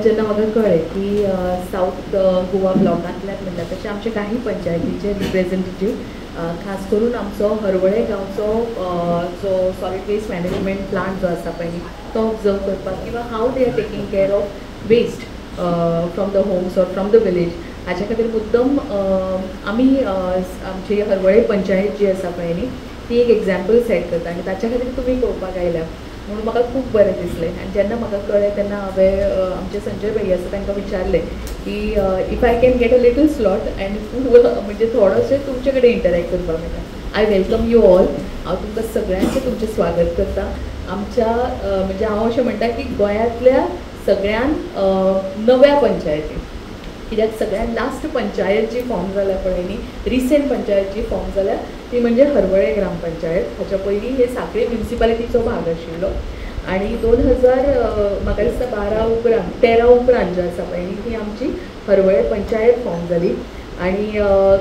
जेन्ना म्हाका कळ्ळें की सावथ गोवा ब्लॉकांतल्यान म्हणटा तशें आमचे काही पंचायतीचे रिप्रेझेंटेटीव, खास करून आमचो हरवळे गांवचो जो सॉलिड वेस्ट मॅनेजमेंट प्लांट जो आसा पळय तो ऑब्जर्व करपाक किंवां how they are taking care of waste from the homes or from the village हाच्या खातीर मुद्दम आमी आमची हरवळे पंचायत जी आसा पळय न्ही ती एक एग्जाम्पल सेट करता आनी ताच्या खातीर तुमी पळोवपाक आयल्या म्हणून म्हाका खूब बरें दिसलें. आनी जेन्ना म्हाका कळ्ळें तेन्ना हांवें आमचे संजय भैया आसा तांकां विचारलें की if I can get a little slot and म्हणजे थोडोशें तुमचे कडेन इंटरॅक्ट करपाक मेळटा. I welcome you all. हांव तुमकां सगळ्यांचें तुमचें स्वागत करता. आमच्या म्हणजे हांव अशें म्हणटा की गोंयांतल्या सगळ्यान नव्या पंचायती, कित्याक सगळ्यात लास्ट पंचायत जी फॉर्म जाल्या पळय न्ही, रिसेंट पंचायत जी फॉर्म जाल्या ती म्हणजे हरवळे ग्रामपंचायत. हाच्या पयलीं हे साखळी म्युनिसिपालिटीचो भाग आशिल्लो आनी 2000 म्हाका दिसता 12 उपरांत 13 उपरांत जे आसा पळय न्ही ती आमची हरवळे पंचायत फॉर्म जाली आनी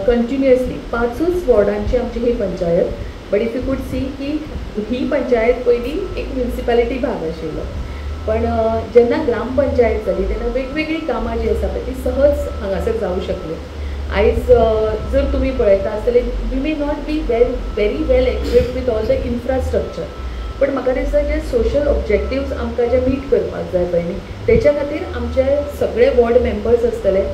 कंटिन्युअसली 5च वॉर्डांची आमची ही panchayat. But if you could see की ही पंचायत पयलीं एक म्युनिसिपालिटी भाग आशिल्लो, पण जेन्ना ग्रामपंचायत जाली तेन्ना वेगवेगळीं कामां जीं आसा पळय ती सहज हांगासर जावं शकली. आयज जर तुमी पळयता आसतले we may not be very well equipped with all the infrastructure, पण म्हाका दिसता जे सोशल ऑब्जेक्टिव्स आमकां जे मीट करपाक जाय पळय न्ही तेच्या खातीर आमचे सगळे वॉर्ड मेंबर्स आसतले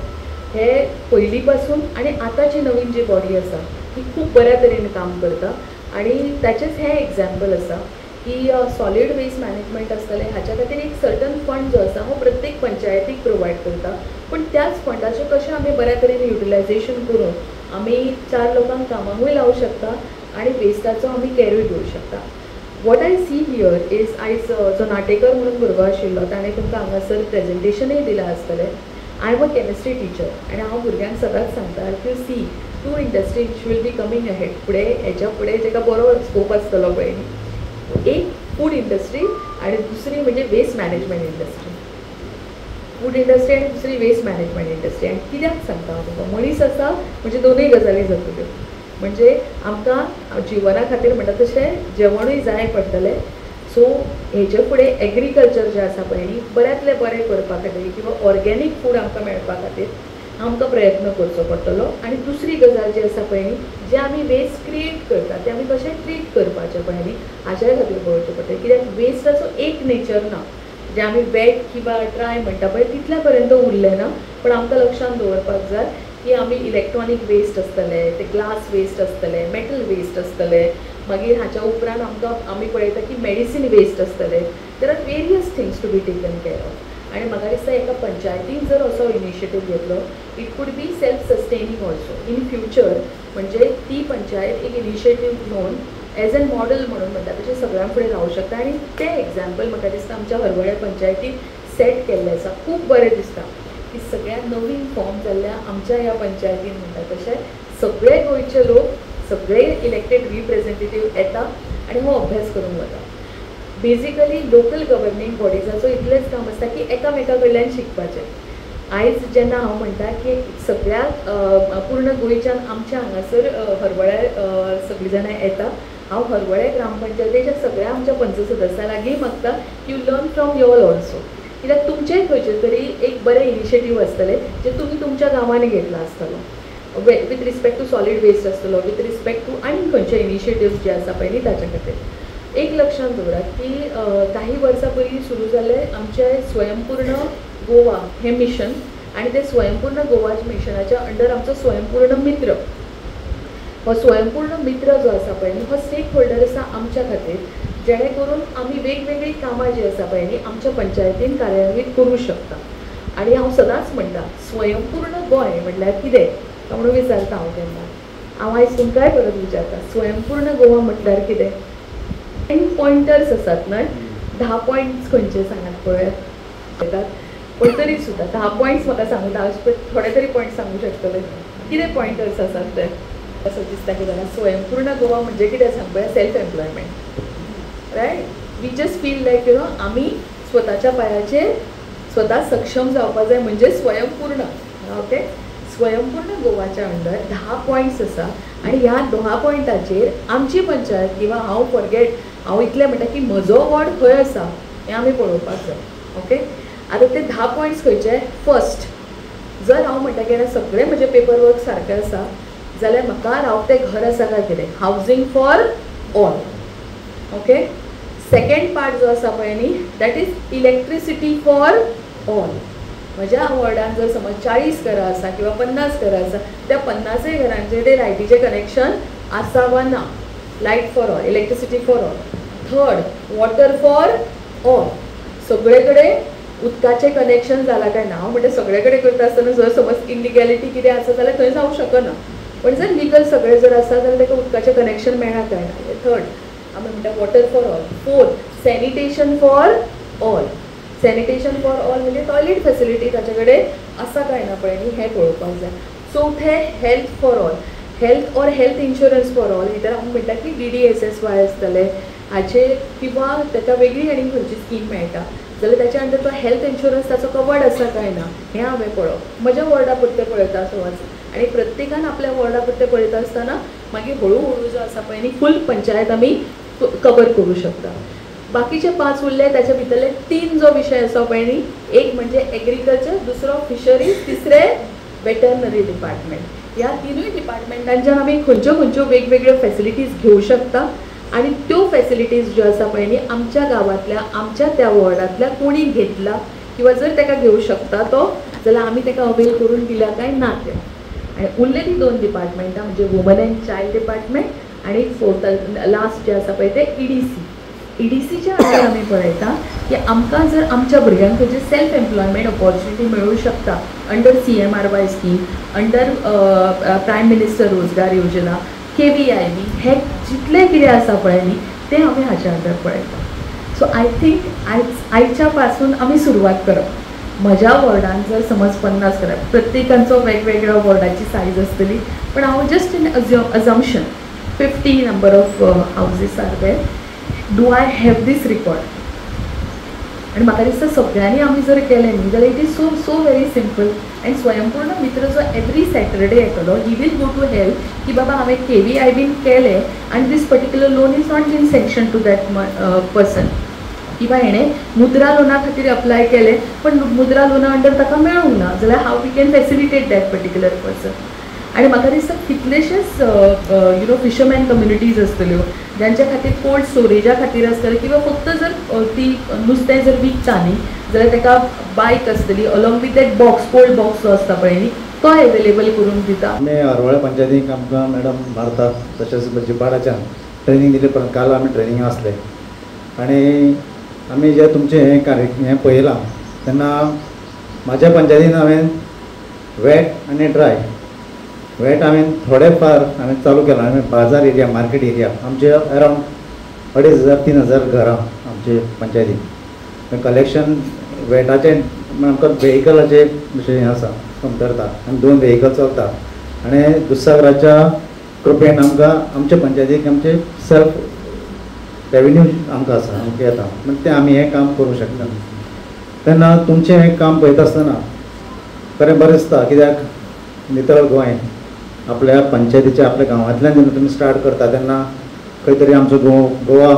हे पयलीं पासून आनी आतांची नवीन जी बॉडी आसा ती खूब बऱ्या तरेन काम करता आनी ताचेंच हें एग्जाम्पल आसा की सॉलिड वेस्ट मॅनेजमेंट आसतलें हाच्या खातीर एक सर्टन फंड जो आसा हो प्रत्येक पंचायतीक प्रोवायड करता, पूण त्याच फंडाचें कशें आमी बऱ्या तरेन युटिलायझेशन करून आमी 4 लोकांक कामाकूय लावूं शकता आनी वेस्टाचो आमी कॅरूय घेवं शकता. What I see here is आयज जो नाटेकर म्हणून भुरगो आशिल्लो ताणें तुमकां हांगासर प्रेजेंटेशनूय दिलां आसतलें. I am a chemistry teacher आनी हांव भुरग्यांक सदांच सांगता if you see 2 industry which will be coming ahead, फुडें हेच्या फुडें जेका बरो स्कोप आसतलो पळय न्ही, एक फूड इंडस्ट्री आनी दुसरी म्हणजे waste management industry. Food industry आनी दुसरी वेस्ट मॅनेजमेंट इंडस्ट्री. आनी कित्याक सांगता हांव तुमकां, मनीस आसा म्हणजे दोनूय गजाली जातल्यो, म्हणजे आमकां जिवना खातीर म्हणटा तशें जेवणूय जाय पडटलें. सो हेजे फुडें एग्रीकल्चर जें आसा पळय न्ही बऱ्यांतलें बरें करपा खातीर किंवां ऑर्गेनीक फूड आमकां मेळपा खातीर आमकां प्रयत्न करचो पडटलो. आनी दुसरी गजाल जी आसा पळय न्ही, जे आमी वेस्ट क्रिएट करता ते आमी कशें ट्रीट करपाचें पळय न्ही हाच्याय खातीर पळोवचें पडटलें. कित्याक वेस्टाचो एक नेचर ना, जे आमी वेट किंवां ड्राय म्हणटा पळय तितल्या पर्यंत उरलें ना, पण आमकां लक्षांत दवरपाक जाय की आमी इलेक्ट्रॉनीक वेस्ट आसतले, ते ग्लास वेस्ट आसतले, मेटल वेस्ट आसतले, मागीर हाच्या उपरांत आमकां आमी पळयता की मेडिसीन वेस्ट आसतले. There are various things to be taken care of. आनी म्हाका दिसता एका पंचायतीन जर असो इनिशिएटीव घेतलो it could be self sustaining also in future. म्हणजे ती पंचायत एक इनिशिएटीव घेवन एज एन मॉडल म्हणून म्हणटा तशें सगळ्यां फुडें रावूं शकता आनी तें एग्जाम्पल म्हाका दिसता आमच्या हरवळ्या पंचायतीन सेट केल्लें आसा. खूब बरें दिसता की सगळ्या नवीन फॉर्म जाल्ल्या आमच्या ह्या पंचायतीन म्हणटा तशें सगळे गोंयचे लोक सगळे इलेक्टेड रिप्रेझेंटेटीव येता आनी हो अभ्यास करूंक वता. बेजिकली लोकल गव्हर्निंग बॉडीजाचो इतलेंच काम आसता की एकामेका कडल्यान शिकपाचें. आयज जेन्ना हांव म्हणटा की सगळ्या पूर्ण गोंयच्यान आमच्या हांगासर हरवळ्या सगळीं जाणां येता, हांव हरवळे ग्रामपंचायतीच्या सगळ्या आमच्या पंच सदस्यां लागीं मागता you learn from your also, कित्याक तुमचेंय खंयचें तरी एक बरें इनिशिएटीव आसतलें जें तुमी तुमच्या गांवांनी घेतलां आसतलो with respect to solid waste आसतलो, विथ रिस्पेक्ट टू आनी खंयचे इनिशिएटिव्स जे आसा पळय न्ही ताच्या खातीर. एक लक्षांत दवरात की काही वर्सां पयलीं सुरू जाल्लें आमचें स्वयंपूर्ण गोवा हें मिशन आनी तें स्वयंपूर्ण गोवा मिशनाच्या अंडर आमचो स्वयंपूर्ण मित्र, हो स्वयंपूर्ण मित्र जो आसा पळय न्ही हो स्टेक होल्डर आसा आमच्या खातीर, जेणे करून आमी वेगवेगळीं कामां जीं आसा पळय न्ही आमच्या पंचायतीन कार्यान्वीत करूं शकता. आनी हांव सदांच म्हणटा स्वयंपूर्ण गोंय म्हटल्यार कितें म्हणून विचारता हांव केन्ना, हांव आयज तुमकांय परत विचारता स्वयंपूर्ण गोवा म्हटल्यार कितें. 10 पॉयंटर्स आसात न्हय, 10 पॉयंट्स खंयचे सांगात पळोवया येतात, पण तरी सुद्दां 10 पॉयंट्स म्हाका सांगू, 10 थोडे तरी पॉयंट्स सांगू शकतले, कितें पॉयंटर्स आसात ते. असो दिसता की जाल्यार स्वयंपूर्ण गोवा म्हणजे कितें सांग पळया, self employment, right. We just feel like you know आमी स्वताच्या पांयाचेर स्वता सक्षम जावपा जाय म्हणजे स्वयंपूर्ण. ओके, स्वयंपूर्ण गोवाच्या अंडर 10 पॉयंट्स आसा आनी ह्या 10 पॉयंटाचेर आमची पंचायत किंवां हांव फॉरगेट हांव इतलें म्हणटा की म्हजो वॉर्ड खंय आसा हें आमी पळोवपाक जाय. ओके, आतां ते 10 पॉयंट्स खंयचे? फर्स्ट, जर हांव म्हणटा की सगळें म्हजें पेपर वर्क सारकें आसा जाल्यार म्हाका रावतें घर आसा काय कितें, housing for all. Okay, second part जो आसा पळय न्ही, that is electricity for all. म्हज्या वॉर्डान जर समज 40 घरां आसा किंवा 50 घरां आसा, त्या 50 घरांचे ते लायटीचें कनेक्शन आसा वा ना, light for all, electricity for all. Third, water for all. सगळे कडेन उदकाचें कनेक्शन जालां काय ना. हांव म्हणटा सगळे कडेन करता आसतना जर समज इलिगॅलिटी कितें आसा जाल्यार थंय जावंक शकना, पण जर लिगल सगळें जर आसा जाल्यार ताका उदकाचें कनेक्शन मेळ्ळां काय ना. थर्ड आमी म्हणटा water for all. Fourth, sanitation for all. Sanitation for all म्हणजे टॉयलेट फेसिलिटी ताचे कडेन आसा काय ना पळय न्ही, हें पळोवपाक जाय. चवथें, health for all. Health or health insurance for all भितर आमी म्हणटा की DDSSY आसतलें हाचे, किंवा ताका वेगळी आनी खंयची स्कीम मेळटा जाल्यार ताच्या अंडर तो हेल्थ इन्शुरन्स ताचो कवर्ड आसा काय ना हें हांवें पळोवप. म्हज्या वॉर्डा पुरतें पळयता समज, आनी प्रत्येकान आपल्या वॉर्डा पुरतें पळयता आसतना मागीर हळू हळू जो आसा पळय न्ही फूल पंचायत आमी कवर करूं शकता. बाकीचे 5 उरले ताच्या भितरले 3 जो विशय आसा पळय न्ही, एक म्हणजे एग्रीकल्चर, दुसरो फिशरीज, तिसरें वेटरनरी डिपार्टमेंट. ह्या 3 डिपार्टमेंटांच्यान आमी खंयच्यो खंयच्यो वेगवेगळ्यो फेसिलिटीज घेवं शकता आनी त्यो फेसिलिटीज ज्यो आसा पळय न्ही आमच्या गांवांतल्या, आमच्या त्या वॉर्डांतल्या कोणी घेतला किंवा जर ताका घेवं शकता तो जाल्यार आमी ताका अवेल करून दिल्या काय ना तें. आनी उरले ती 2 डिपार्टमेंटां म्हणजे वुमन एंड चायल्ड डिपार्टमेंट आनी फोर्थ लास्ट जें आसा पळय तें EDC. EDCच्या अंडर आमी पळयता की आमकां जर आमच्या भुरग्यांक खंयची सेल्फ एम्प्लॉयमेंट ऑपॉर्च्युनिटी मेळूं शकता under CMRY scheme, under prime minister Rozgar Yojana, KVIB, हे जितलें कितें आसा पळय न्ही तें आमी हाच्या अंडर पळयता. सो I think आयच्या पासून आमी सुरवात करप. म्हज्या वॉर्डान जर समज 50 घरां, प्रत्येकांचो वेगवेगळ्या वॉर्डाची सायज आसतली, पण हांव just in assumption 50 number of houses are there, do I have this record. आनी म्हाका दिसता सगळ्यांनी आमी जर केलें न्ही जाल्यार it is so so very simple. आनी स्वयंपूर्ण मित्र जो एवरी सॅटरडे येतलो, he will go to help की बाबा हांवें KVIB केलें आनी this particular loan is not been sanction to that person, किंवा हेणें मुद्रा लोना खातीर अप्लाय केलें पण मुद्रा लोना अंडर ताका मेळूंक ना जाल्यार how we can facilitate that particular person. आनी म्हाका दिसता कितलेशेच you know fisherman communities आसतल्यो ज्यांच्या खातीर कोल्ड स्टोरेजा खातीर आसतलें, किंवा फक्त जर ती नुस्तें जर विकता न्ही जाल्यार ताका बायक आसतली along with that box, cold box जो आसता पळय न्ही तो एवेलेबल करून दिता. आमी हरवळे पंचायतीक आमकां मॅडम भारता तशेंच जिबाडाच्यान ट्रेनींग दिली उपरांत काल आमी ट्रेनींग आसले आनी आमी जें तुमचें हें कार्य हें पळयलां तेन्ना म्हाज्या पंचायतीन हांवें वेट आनी ड्राय वेट हांवें थोडे फार हांवें चालू केलां. हांवें बाजार एरिया, मार्केट एरिया आमचे अरावंड 2500 3000 घरां आमचे पंचायतीन कलेक्शन वेटाचें आमकां वेहिकलाचें अशें हें आसा कमतरता, आनी 2 वेहिकल चलता आनी दुधसागराच्या कृपेन आमकां आमच्या पंचायतीक आमचे सेल्फ रेवेन्यू आमकां आसा, आमकां येता, म्हण तें आमी हें काम करूंक शकता. तेन्ना तुमचें हें काम पळयता आसतना खरें बरें दिसता, कित्याक नितळ गोंय आपल्या पंचायतीच्या आपल्या गांवांतल्यान जेन्ना तुमी स्टार्ट करता तेन्ना खंय तरी आमचो गोवा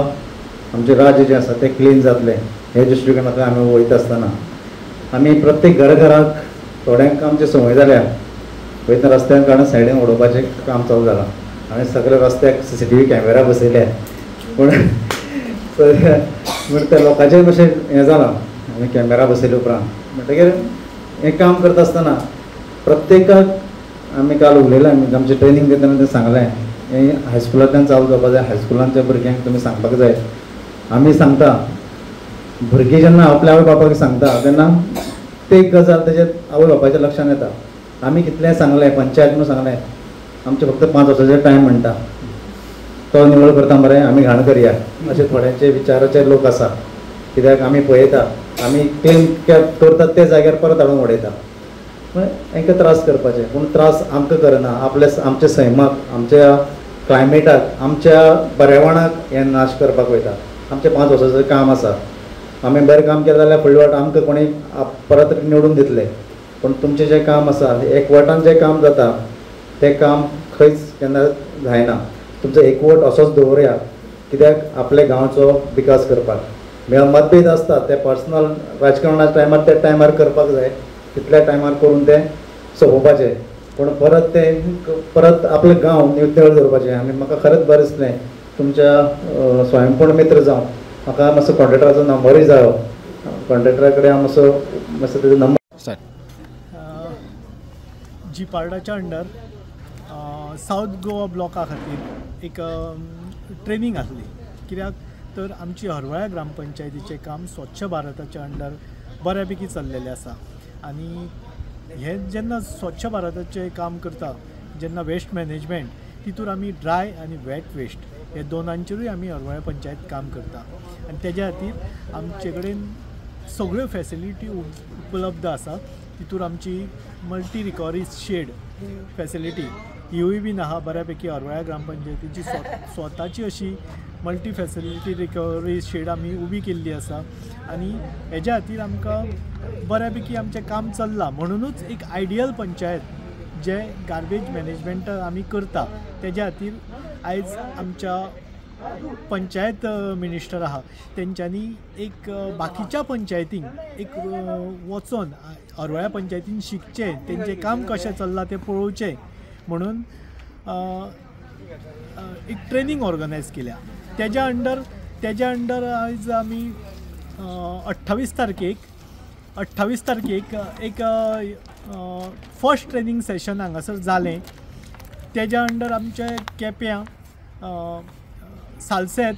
आमचें राज्य जें आसा तें क्लीन जातलें हे दृश्टिकोनांतल्यान आमी वयता आसतना आमी प्रत्येक घराघराक थोड्यांक आमची संवय जाल्या वयतना रस्त्यान काडून सायडीन उडोवपाचें काम चालू जालां. हांवें सगळे रस्त्याक CCTV camera बसयले, पूण म्हण त्या लोकांचें मातशें हें जालां आमी कॅमेरा बसयले उपरांत. म्हणटकीर हें काम करता आसतना प्रत्येकाक आमी काल उलयलां, आमी आमचें ट्रेनींग दितना तें सांगलें हें हायस्कुलांतल्यान चालू जावपाक जाय, हायस्कुलांच्या भुरग्यांक तुमी सांगपाक जाय. आमी सांगता भुरगीं जेन्ना आपल्या आवय बापायक सांगता तेन्ना ते गजाल तेजे आवय बापायच्या लक्षान येता. आमी कितलें सांगलें, पंचायत म्हणून सांगलें, आमचें फक्त 5 वर्सांचें टायम म्हणटा तो निवळ करता मरे आमी घाण करया अशें थोड्यांचे विचाराचे लोक आसा. कित्याक आमी पळयता आमी क्लेम करतात त्या जाग्यार परत हाडून उडयता, हांकां त्रास करपाचे, पूण त्रास आमकां करना, आपल्या आमच्या सैमाक, आमच्या क्लायमेटाक, आमच्या पर्यावरणाक हें नाश करपाक वयता. आमचें 5 वर्सांचें काम आसा, आमी बरें काम केलें जाल्यार फुडले वाट आमकां कोणी परत निवडून दितले, पूण तुमचें जें काम आसा एकवटान जें काम जाता तें काम खंयच केन्ना जायना. तुमचो एकवट असोच दवरया, कित्याक आपल्या गांवचो विकास करपाक. मतभेद आसता ते पर्सनल राजकारणाच्या टायमार त्या टायमार करपाक जाय, तितल्या टायमार करून ते सोंपोवपाचें, पूण परत ते परत आपले गांव नितळ दवरपाचें. आनी म्हाका खरेंच बरें दिसलें तुमच्या स्वयंपूर्ण मित्र जावन म्हाका मातसो कॉन्ट्रेक्टराचो नंबरूय जायो, कॉन्ट्रेक्टरा कडेन हांव मातसो मातसो तेजो नंबर. जिपार्डाच्या अंडर सावथ गोवा ब्लॉका खातीर एक ट्रेनींग आसली, कित्याक तर आमची हरवळ्या ग्रामपंचायतीचें काम स्वच्छ भारताच्या अंडर बऱ्यापैकी चल्लेलें आसा. आनी हें जेन्ना स्वच्छ भारताचें काम करता जेन्ना वेस्ट मॅनेजमेंट तितूर आमी ड्राय आनी वेट वेस्ट हे दोनांचेरूय आमी हरवळ्या पंचायत काम करता आनी तेज्या खातीर आमचे कडेन सगळ्यो फॅसिलिटी उपलब्ध आसा. तितूर आमची मल्टी रिकवरी शेड फॅसिलिटी हिवूय बीन आहा बऱ्यापैकी. हरवळ्या ग्रामपंचायतीची स्वताची अशी मल्टी फॅसिलिटी रिकवरी शेड आमी उबी केल्ली आसा आनी हेज्या खातीर आमकां बऱ्यापैकी आमचें काम चल्लां. म्हणुनूच एक आयडियल पंचायत जे गार्बेज मॅनेजमेंट आमी करता तेज्या खातीर आयज आमच्या पंचायत मिनिस्टर आहा तेंच्यांनी एक बाकीच्या पंचायतींक एक वचोन हरवळ्या पंचायतीन शिकचें, तेंचें काम कशें चल्लां तें पळोवचें म्हणून एक ट्रेनींग ऑर्गनायज केल्या. तेज्या अंडर आयज आमी 28 तारखेक एक फर्स्ट ट्रेनींग सेशन हांगासर जालें. तेज्या अंडर आमचे केप्यां, सालसेत,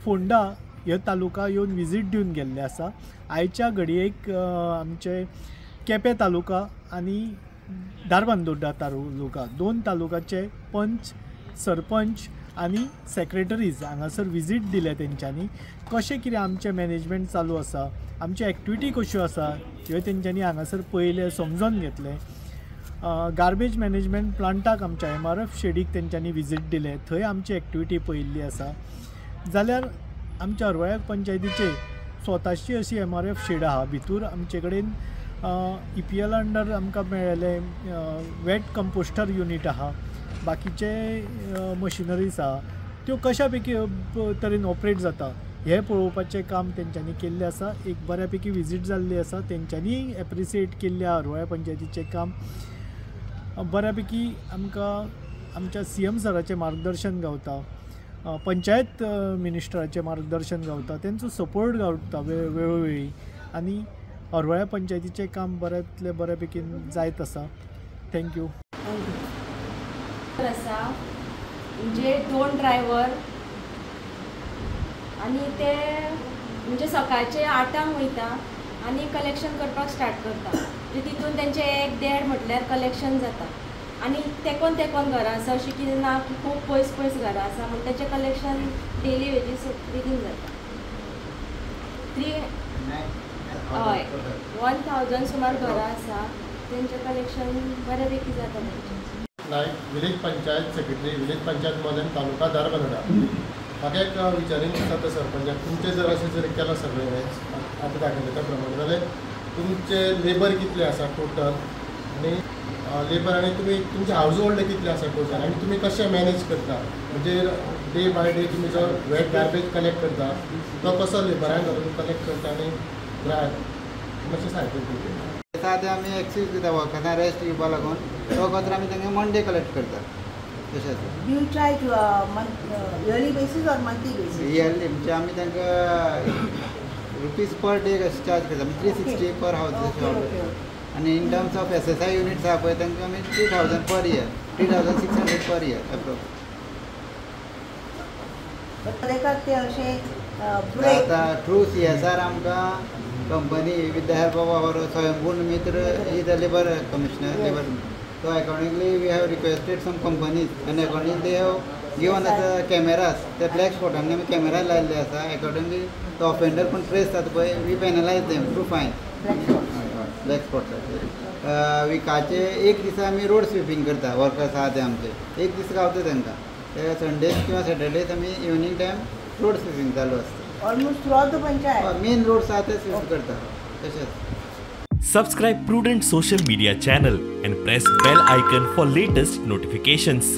फोंडा ह्यो तालुका येवन विजीट दिवन गेल्ले आसा. आयच्या घडयेक आमचे केपें तालुका आनी धारबांदोडा तालुका दोन तालुकाचे पंच, सरपंच आनी सेक्रेटरीज हांगासर विजीट दिले. तेंच्यांनी कशें कितें आमचें मॅनेजमेंट चालू आसा, आमची एक्टिविटी कश्यो आसा ह्यो तेंच्यांनी हांगासर पळयलें, समजून घेतलें. गार्बेज मॅनेजमेंट प्लांटाक आमच्या MRF शेडीक तेंच्यांनी विजीट दिलें, थंय आमची एक्टिविटी पळयल्ली आसा. जाल्यार आमच्या हरवळ्या पंचायतीचे स्वताची अशी MRF shade आहा, भितूर आमचे कडेन EPL under आमकां मेळ्ळेलें वेट कंपोस्टर युनीट आहा, बाकीचे मशिनरीज आहा, त्यो कशा पैकी तरेन ऑपरेट जाता हें पळोवपाचें काम तेंच्यांनी केल्लें आसा. एक बऱ्या पैकी विजीट जाल्ली आसा, तेंच्यांनी एप्रिसिएट केल्लें आहा हरवळ्या पंचायतीचें काम. बऱ्या पैकी आमकां आमच्या CM सराचें मार्गदर्शन गावता, पंचायत मिनिस्टराचें मार्गदर्शन गावता, तेंचो सपोर्ट गावता वेळोवेळी आनी हरवळ्या पंचायतीचें काम बऱ्यांतले बऱ्या पैकी जायत आसा. Thank you. आसा म्हणजे 2 ड्रायव्हर आनी ते म्हणजे सकाळचे 8 वयता आनी कलेक्शन करपाक स्टार्ट करता, म्हणजे तितून तेंचे 1-1.5 म्हटल्यार कलेक्शन जाता आनी तेकोन तेकोन घरां आसा, अशें कितें ना की खूब पयस पयस घरां आसा म्हण तेचें कलेक्शन डेली वेजीस बेगीन जाता. 3 हय 1000 सुमार घरां आसा, तेंचें कलेक्शन बऱ्या पैकी जाता तेंचें. Naik, village panchayat secretary, village panchayat Modem, taluka Dharbandora. म्हाका एक विचारीन दिसता त्या सरपंचाक, तुमचें जर अशें जर केलां सगळें हें आतां दाखयलें त्या प्रमाणे जाल्यार तुमचे लेबर कितले आसा टोटल आनी लेबर आनी तुमी तुमचे हावज होल्ड कितले आसा टोटल आनी तुमी कशें मॅनेज करता, म्हणजे डे बाय डे तुमी जो वेट गार्बेज कलेक्ट करता तो कसो लेबरान घालून कलेक्ट करता आनी ड्राय मातशें सांगता. आसा ते आमी एक्सक्यूज दिता वर्कर्सांक रेस्ट दिवपा लागून, तो कचरो आमी तांकां मंडे कलेक्ट करता. तशें आसा. Do you try to yearly basis or monthly basis? Yearly म्हणजे आमी तांकां रुपीज पर डे अशें चार्ज करता, 360 पर हावज अशें ऑर्डर. आनी in terms of SSI units आहा पळय तांकां आमी 3000 per year, 3600 per year approx. ते अशें आतां थ्रू CSR आमकां company with the help of our Swayampurna Mitra is a labour commissioner, labour. So accordingly we have requested some companies and accordingly they have given us cameras. ते black स्पॉटांनी आमी camera लायल्ले आसा, accordingly तो offender पूण trace जाता पळय, we penalise them through fine. Black स्पॉट्साचेर विकाचे एक दिसा आमी रोड स्विपींग करता, वर्कर्स आहा ते आमचे एक दीस गावता तांकां, ते संडेज किंवा सॅटर्डेज आमी इवनींग टायम रोड स्विपींग चालू आसता. Almost throughout the panchayat main road आहा ते स्वीप करता. तशेंच Subscribe Prudent Social Media channel and press bell icon for latest notifications.